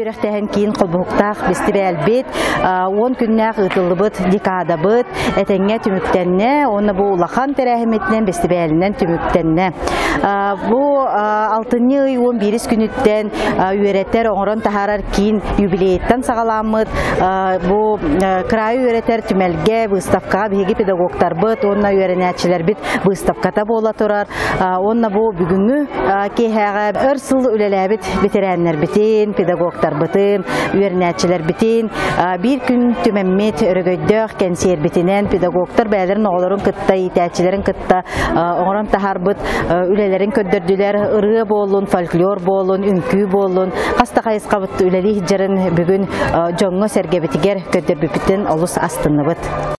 үөрэхтээһин киин холбоһуктаах бэстибээлбит 10 күннээх ыытыллыбыт декадабыт этэҥҥэ түмүктэннэ уонна бу улахан тэрээһиммитинэн бэстибээлинэн түмүктэннэ. Бу алтынньы ый 11 күнүттэн үөрэтэр, оҥорон таһаарар киин юбилейыттан саҕаламмыт бу кыраайы үөрэтэр түмэлгэ выставкаҕа биһиги педагогтарбыт уонна үөрэнээччилэрбит выставката буола турар. Уонна бу бүгүҥҥү киэһээҕэ өр сыл үлэлээбит бэтэрээннэрбитин, педагогтарбытын, үөрэнээччилэрбитин биир күн түмэммит өрөгөйдөөх кэнсиэрбитинэн педагогтар бэйэлэрин оҕолорун кытта, иитээччилэрин кытта оҥорон таһаарбыт үлэлэрин көрдөрдүлэр. Ырыа буоллун, фольклор буоллун, үҥкүү буоллун, хас да хайысхабыт үлэлии сылдьарын бүгүн дьоҥҥо-сэргэбитигэр көрдөрбүппүтүн олус астынныбыт.